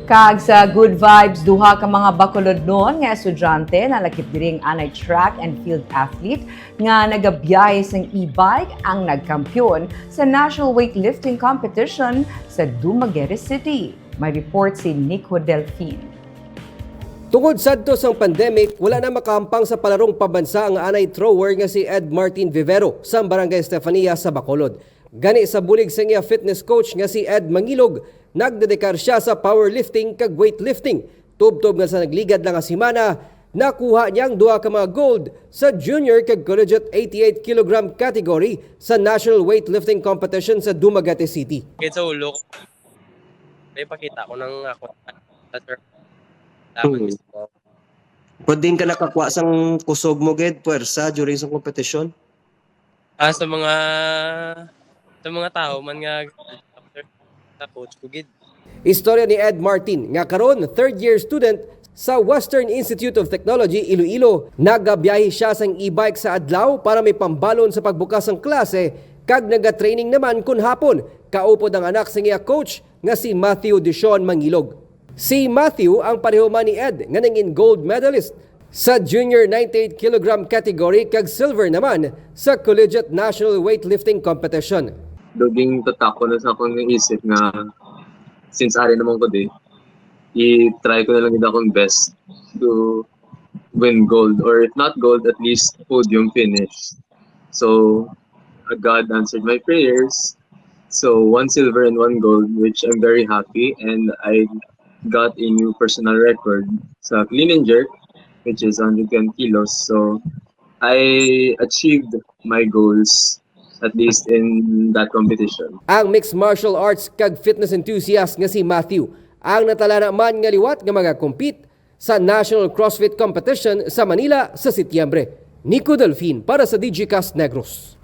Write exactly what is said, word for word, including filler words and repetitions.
Kag sa Good Vibes, duha ka mga Bacolodnon nga estudyante nalakip diri ang anay track and field athlete nga nagabiyahe sang e-bike ang nagkampiyon sa National Weightlifting Competition sa Dumaguete City. May report si Nico Delfin. Tungod sadto sang pandemic, wala na makahampang sa palarong pambansa ang anay thrower nga si Ed Martin Vivero sa Barangay Estefania sa Bacolod. Gani, sa bulig sang iya fitness coach nga si Ed Mangilog, nagdedikar sia sa powerlifting kag weightlifting. Tubtob nga sa nagligad lang nga semana, nakuha niya ang duha ka mga gold sa junior kag collegiate eighty-eight kilogram category sa National Weightlifting Competition sa Dumaguete City. Kaya sa ulo ko, may pakita ko ng ako sa sir. Dapat Hmm. gusto ko. Pwede ka nakakuha sang kusog mo gid, puwersa during sa competition? Ah, sa mga, sa mga tao man nga, sir, sa coach ko gid. Istorya ni Ed Martin, nga karon third year student sa Western Institute of Technology, Iloilo. Nagabiyahe siya sang e-bike sa adlaw para may pambalon sa pagbukas sang klase, kag nagatraining naman kon hapon, kaupod ang anak sang iya coach nga si Matthew Dishon Mangilog. Si Matthew ang pareho man ni Ed nga nangin gold medalist sa junior ninety-eight kilogram category kag silver naman sa Collegiate National Weightlifting Competition. Duging tatak ko na sa akong isip nga since ari naman ko di, i-try ko na lang gid akong best to win gold, or if not gold, at least podium finish. So, uh, God answered my prayers. So, one silver and one gold, which I'm very happy, and I got a new personal record sa clean and jerk, which is one hundred ten kilos. So, I achieved my goals, at least in that competition. Ang mixed martial arts kag fitness enthusiast nga si Matthew ang natalana man nga liwat nga magakompete sa National CrossFit Competition sa Manila sa Setyembre. Nico Delfin para sa Digicast Negros.